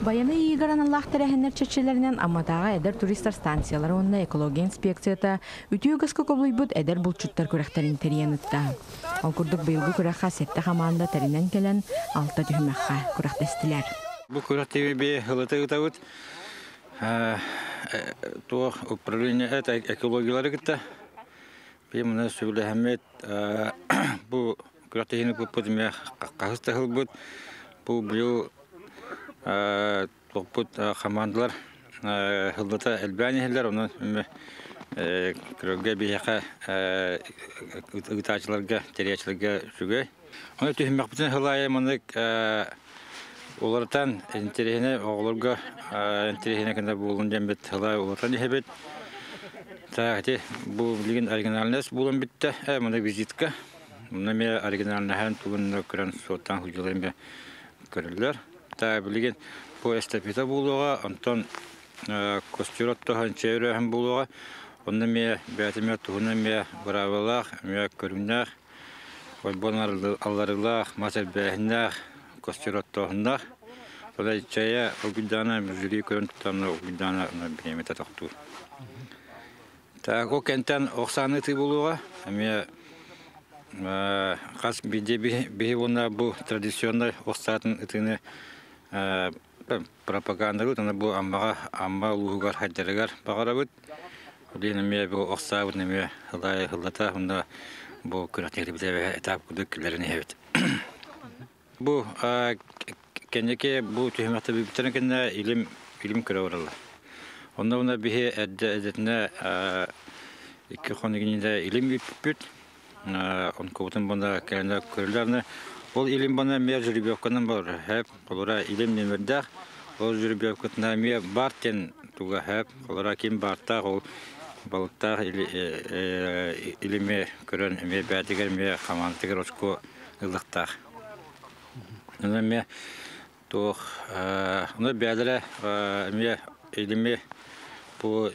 Баяны иигар аналлаах тэрээһиннэр чэрчилэринэн Амматааҕы эдэр туристар станциялара уонна экология инспекцията үтүө үгэскэ кубулуйбут эдэр булчуттар күрэхтэрин тэрийэн ыытта. Ол курдук быйылгы күрэххэ сэттэ хамаанда тэринэн кэлэн алта түһүмэххэ күрэхтэстилэр. Бу күрэхтэһии би ылыта ыытабыт. Туох управление это экологиялары кытта би мына сөбүлэһэммит бу күрэхтэһиини ыппыт эмиэ хаһыс да сылбыт. Бу быйыл туохпут хамаандалар сыллата элбээн иһэллэр, онон көрөргө биһиэхэ ыытааччыларга, тэрийээччилэргэ үчүгэй. Ону түһүмэхпитин сыл аайы маннык уларытан интэриэһинэй оҕолорго интэриэһинэй гына буоллун диэммит сыл аайы уларытан иһэбит. Так, ити бу билигин оригинальность буолан бүттэ, маннык визитка. Онно эмиэ оригинальноһын тугун көрөн суоттаан сылдьаллар эмиэ көрөллөр. Та билигин бу эстафета буолуоҕа, онтон костюр оттоһон чэй өрөөһүн буолуоҕа. Онно эмиэ бэйэтэ эмиэ туһунан эмиэ быраабылаах, эмиэ көрүҥнээх, ойбон алларыылаах, мас элбээһиннээх, костюр оттооһуннаах. Ол чэйэ угуйдаана жюри көрөн туттан угуйдаана бириэмэтэ тохтуур. Так, ол кэнтэн ох сааны ытыы буолуоҕа. Эмиэ хас биирдии биһи уонна бу традиционнай ох саатын ытыыны пропагандалыыр уонна бу Аммаҕа Амма улууһугар хайдарыгар баҕарабыт. Билигин эмиэ бу ох саабыт эмиэ ылай ыллата уонна бу күрэхтэһиибит этап курдук киллэрэн иһэбит. Бу кэнники бу түһүмэхтэ бүппүттэрин кэннэ илим илим көрө бараллар. Онно уонна биһи эрдэ эрдэтинэ икки хонук иннинэ илим бүппүт. Онкубутун бана кэлэнэ көрүллэр. Ол илим бана эмиэ жеребьевканан бар хэп, олора илим нөмердээх. Ол жеребьевкатына эмиэ бар диэн туга хэп, олора ким баартаах ол балыктаах илими көрөн эмиэ бээтигэр эмиэ хамаандатыгар очко ылыахтаах. Онон эмиэ туох ону бэйэлэрэ эмиэ илими бу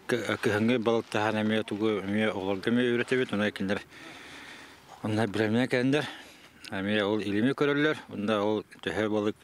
кыһыҥҥы балыктаһан эмиэ тугу эмиэ оҕолорго эмиэ үөрэтэбит, онно кинилэр онно бэлэмнэнэн кэлэннэр эмиэ ол илими көрөллөр, онно ол төһө балык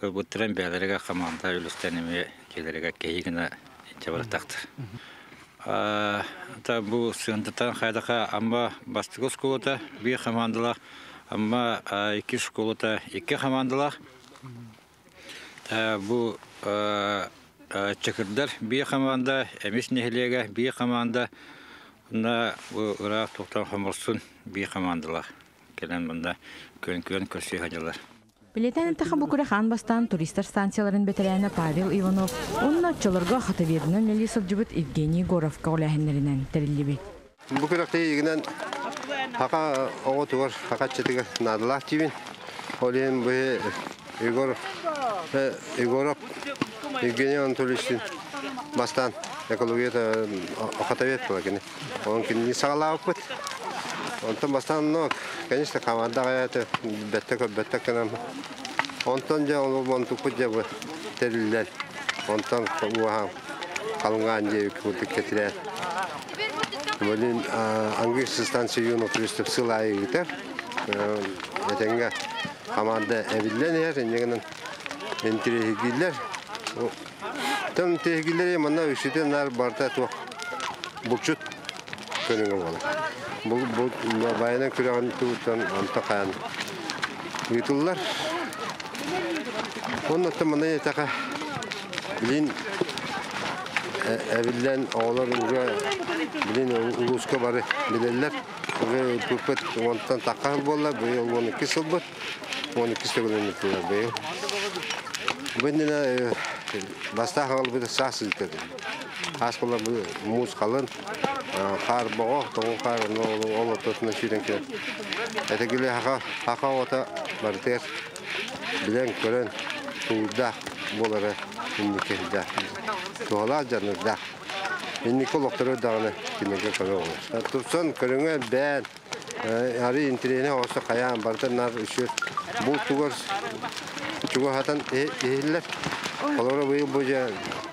ылбыттарын бэйэлэригэр хамаанда үлэстэн эмиэ дьиэлэригэр кэһии гына илдьэ барыахтаахтар. Та бу сыантатан хайдаха Амма бастакы оскуолата биир хамаандалаах, Амма иккис школата икки хамаандалаах. Бу Чакырдар биир хамаанда, Эмис нэһилиэгэ биир хамаанда, онно бу ыраах туохтан хомурсун биир хамаандалаах кэлэн манна күөн-күөн көрсүө сылдьаллар. Билэтэн эттэххэ, бу күрэх аан бастаан туристар станцияларын бэтэрээнэ Павел Иванов уонна оччолорго хатоведынан үлэлии сылдьыбыт Евгений Егоров көҕүлээһиннэринэн тэриллибит. Бу күрэхтэһиигинэн хака оҕотугар, хака аччатыгар наадалаах диибин. Ол иһин бу Егор Егоров Евгений Анатольевичтыын бастаан экология хатовед буола кини. Онон кинини саҕалаабыппыт. Онтон бастаан, ну, конечно, команда аҕайа бэттэ көрбөттө гынан. Онтон дьэ ол онтукпут дьэ бу тэриллэн, онтон уоһаан халыҥаан дьиэ курдук кэтирээн. Блин, английский станция юных туристов сыл аайы ыытар. Этэҥҥэ команда эбиллэн иһэр, инньэ гынан интириэһиргииллэр. Тон интириэһиргииллэр манна үксүтэ наар барыта туох булчут көрүҥэ буолар. Бу байанан күрэҕин тугуттан онто хаан ыытыллар. Оннуттан манна этэхэ билин эбиллэн оҕолор уже билин улууска бары билэллэр. Уже ыппыт онтон тахха буолла, быйыл 12 сылбыт, 12 төгүлүн ыытыллар быйыл. Бу иннинэ бастаах аҕалбыт саас ыытар. Хаас буолла муус халын, хаар боҕо, тоҥу хаар ол ортотунан сүүрэн кэлэн. Этигили хаха хаха оҕото барытыгар билэн көрөн тулуурдаах буолара инники да туһалаах дьаныардаах. Инники олохтору даҕаны кинилэргэ көмө буолар. Тупсан көрүҥэ элбээн, арый интэриэһинэй оҕосто хайаан барыта наар үчүгэй бултугар чугаһатан иһиллэр. Олору быйыл бу дьэ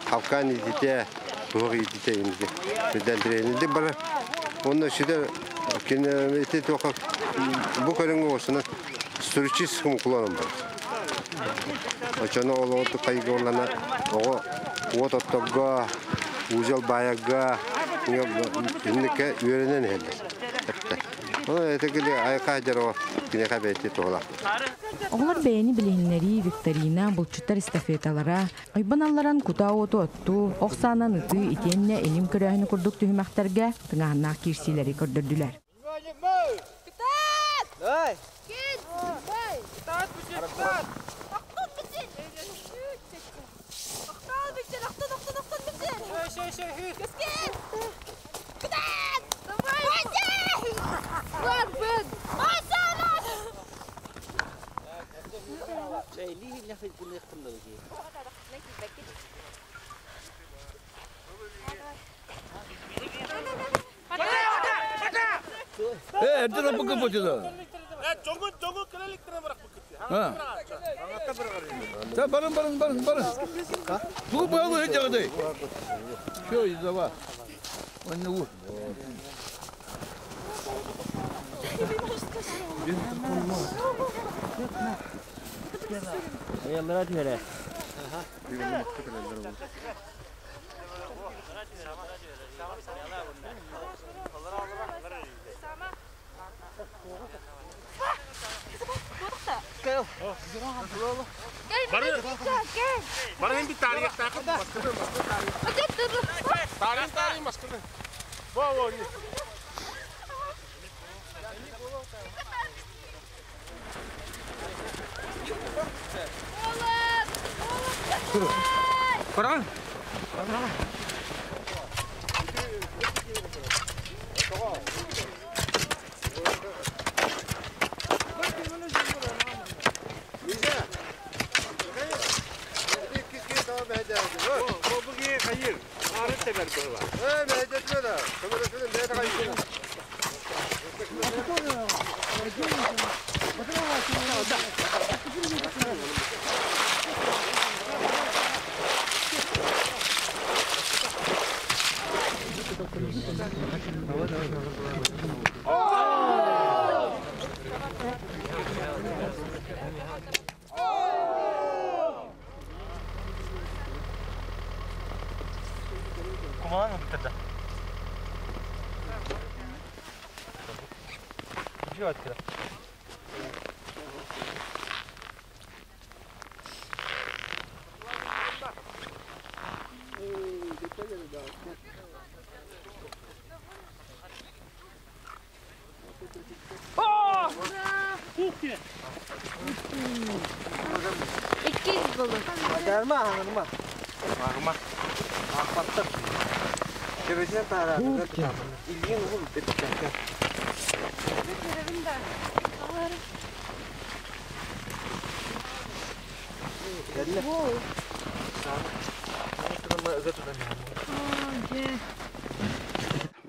халкаан иититэ, туһах иититэ инники үрдэн интэриэһинэйдик барар. Уонна сүдэ кинини ити туохха бу көрүҥҥэ уосунан стручис куланан барар. Очону олоҕу кайгылана оҕо уот отторго, узел баайарга инники үөрэнэн иһэллэр. Ол этигили айка дьаро киниэхэ бэйти туһалаах. Оҕолор бэйэни билиһиннэрии, викторина, булчуттар эстафеталара, ойбон алларан кутаа уоту оттуу, ох саанан ытыы итиэннэ илим көрөөһүнү курдук түһүмэхтэргэ тыҥааһыннаах киирсиилэри көрдөрдүлэр.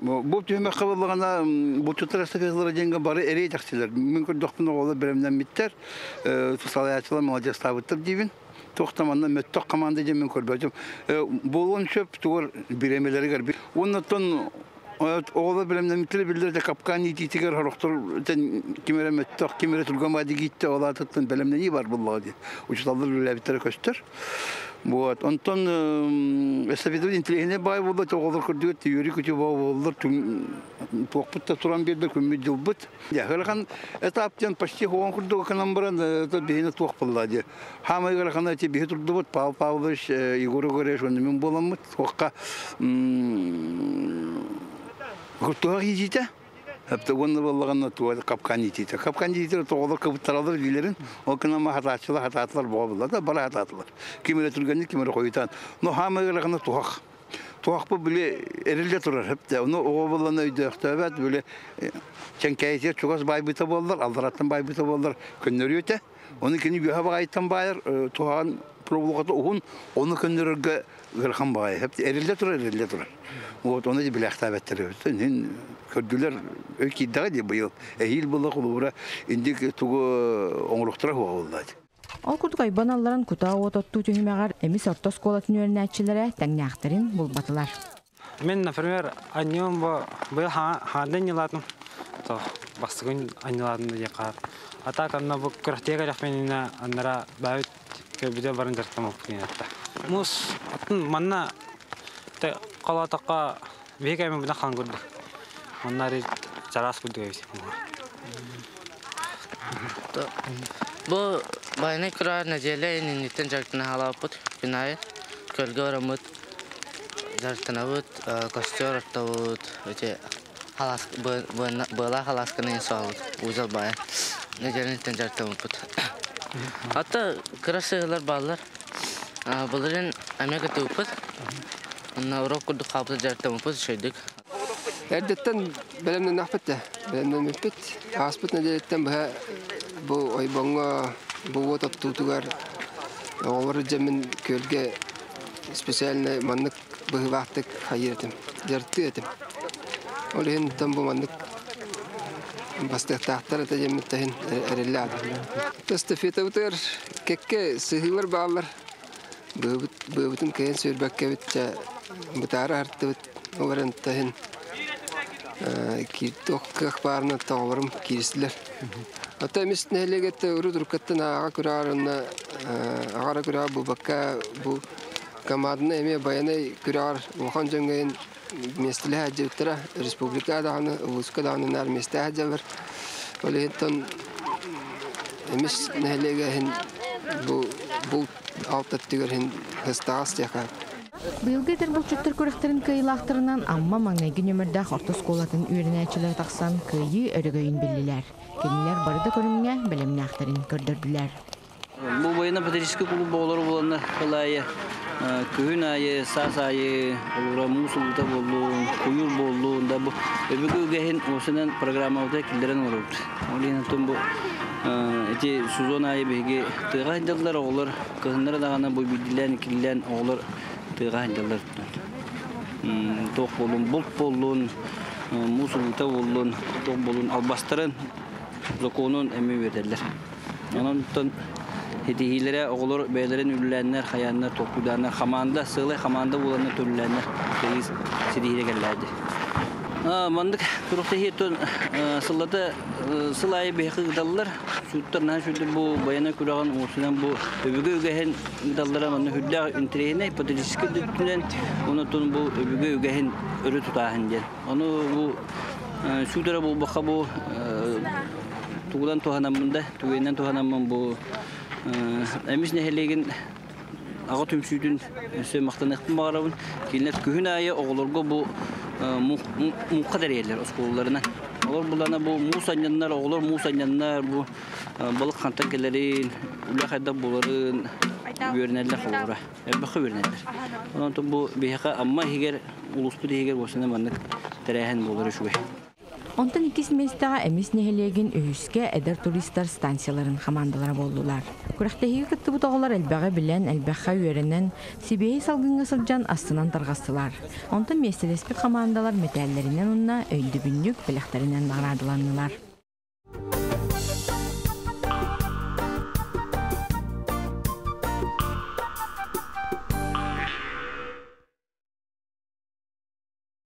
Бу түһүмэххэ буоллаҕына булчуттар эстафеталара диэҥҥэ бары эрэй тахсылар. Мин көрдөхпүнэ оҕолор бэлэмнэммиттэр, салайааччылар маладьыастаабыттар диибин. Туох да манна мөттөх команда диэн мин көрбөтүм. Буолуон сөп тугар бириэмэлэригэр. Уоннаттан оҕолор бэлэмнэммиттэрэ биллэр да капкан иитиитигэр сорохтор ким эрэ мөттөх, ким эрэ түргэн баады кииттэ, ол аатыттан бэлэмнэнии бар буоллаҕа дии. Учууталлар үлэлээбиттэрэ көстөр. Вот. Онтон эстафета интеллигенция баай буолла, оҕолор көрдүгүт, үөрүү күтүү буоллар, туохпут да туран биэрдэ, күммүт дьылбыт. Ыарахан этап диэн почти хоҕон курдук гынан баран, биһини туох буолла дии. Хаамай ыарахана эти биһи турдубут, Павел Павлович, Егор Егорович уонна мин буоламмыт. Туохха туох иитиитэ? Хапта уонна буоллаҕына туга капкан иитиитэ. Капкан иитиитэ тоҕолор кыбыттаралар илиилэрин, ол гынан хатааччылар хатаатылар боҕо булла да бары хатаатылар. Ким эрэ түргэнник, ким эрэ хойутаан. Но хаамай ыарахана туһах. Туһахпыт били эриллэ турар хепте. Ону оҕо буоллана өйдөөхтөөбөт били чэҥкээйитигэр чугас байбыта буоллар, аллараттан байбыта буоллар көннөрүө этэ. Ону кини үөһэ баҕайыттан баайар, туһаҕын проволоката уһун, ону көннөрөргө ыарахан баҕайы. Эриллэ турар, эриллэ турар. Вот, ону билээхтээбэттэр. Иһин көрдүлэр, өй киирдэҕэ дии быйыл. Эһиил була холобура индик тугу оҥоруохтара хуа буолла. Ол курдук ойбон алларан кутаа уот оттуу түһүмэҕэр Эмис орто оскуолатын үөрэнээччилэрэ тэҥнээхтэрин булбатылар. Мен, например, анньыым бу быйыл хаандан ньылаатым. То бастыгын анньылаатым диye хаар. А так анна бу күрэхтиэ кэлэхпининэ аннара баабит Көбүдэ барын дьарыктаммыппыт диэн. Муус атын манна холоотоххо биһиги эми бына хаан курдук. Онно арый чараас курдук эбит. Бу байанай күрэҕэр нэдиэлэ инниттэн дьарыктана хаалаабыппыт. Күн аайы көлгө бараммыт дьарыктанабыт, костер оттобут, ити халаас быалаах халаасканы соһобут, узел баайан. Нэдиэлэниттэн дьарыктаммыппыт. Ата кыра сыһыылар бааллар. Былырыын эмиэ кыттыбыппыт. Онно урок курдук хаалбыта дьарыктаммыппыт үчүгэйдик. Эрдэттэн бэлэмнэнэхпит да, бэлэмнэммиппит. Ааспыт нэдиэлэттэн быһа бу ойбоҥҥо, бу уот оттуутугар оҕолору дьэммин күөлгэ специально маннык быһыылаахтык хайыыр этим, дьарыктыыр этим. Ол иһин бу маннык бастыахтаахтар этэ диэммит иһин эрэллээх этим. Эстафетабытыгар кэккэ сыһыылар бааллар. Быабытын кыайан сүөрбэккэбит чэ бытаара артыбыт. Ол эрэн иһин туох кыах баарынан тоҕолорум кииристилэр. Ата эмис нэһилиэгette урут уруккаттан ааҕа күрэҕэр уонна аҕара күрэҕэр буолбакка бу команданы эмиэ байанай күрэҕэр улахан дьоҥҥо миэстэлэһэ сылдьыбыттара. Республика даҕаны, улууска даҕаны наар миэстэ сылдьаллар. Ол иһин эмис нэһилиэгэ иһин бу булт алта өттүгэр иһин ыстаҕас диэхэ. Быйылгы эдэр булчуттар күрэхтэрин кыайыылаахтарынан Амма маҥнайгы нүөмэрдээх орто оскуолатын үөрэнээччилэрэ тахсан кыайыы өрөгөйүн биллилэр. Кинилэр бары да көрүҥҥэ бэлэмнээхтэрин көрдөрдүлэр. Бу военно-патриотическай клуб оҕолоро буоланнар сыл аайы күһүн аайы, саас аайы олура муус ылбыта буоллун, куйуур буоллун да бу өбүгэ үгэһин уосунан программабытыгар киллэрэн олоробут. Ол иһин оттон бу ити сезон аайы биһиги тыаҕа сылдьаллар оҕолор кыһыннары даҕаны бу биирдиилээн иккилээн оҕолор тыаҕа сылдьаллар. Туох буоллун, булт буоллун, муус ылбыта буоллун, туох буоллун албастарын законун эмиэ үөрэтэллэр. Онон ситиһиилэрэ оҕолор бэйэлэрин үлэлээннэр, хайааннар, толкуйдааннар, хамаанда, сыалай хамаанда буоланнар төлүлээннэр ситиһиилэ кэллээди. Маннык күрэхтэһии сыллата сыл аайы биһиэхэ ыыталлар. Сууттар наһаа сүрдүк бу байанай күрэҕин уопсайынан бу өбүгэ үгэһин ыыталлара манна сүрдээх интэриэһинэй патриотическай өттүнэн онон бу өбүгэ үгэһин өрө тутааһын диэн. Ону бу суут эрэ буолбакка бу тугунан туһанаммын да, түгэнинэн туһанаммын бу Эмис нэһилиэгин аҕа түмсүүтүн өссө махтаныахпын баҕарабын. Кинилэр күһүн аайы оҕолорго бу муҥха тэрийэллэр оскуолаларынан. Олор булана бу муус анньаннар, оҕолор муус анньаннар, бу балык хантан кэлэрин, үлэ хайдах буоларын үөрэнэллэр холобура. Элбэххэ үөрэнэллэр. Онон бу биһиэхэ Амма иһигэр, улууспут иһигэр уосана маннык тэрээһин буолара үчүгэй. Онтон иккис миэстэҕэ Эмис нэһилиэгин үһүскэ эдэр туристар станцияларын хамаандалара буоллулар. Күрэхтэһиигэ кыттыбыт оҕолор элбэҕи билэн, элбэххэ үөрэнэн, сибиэһэй салгыҥҥа сылдьан астынан тарҕастылар. Онтон миэстэлэспит хамаандалар мэтээллэринэн уонна өйдөбүнньүк бэлэхтэринэн наҕараадаланнылар.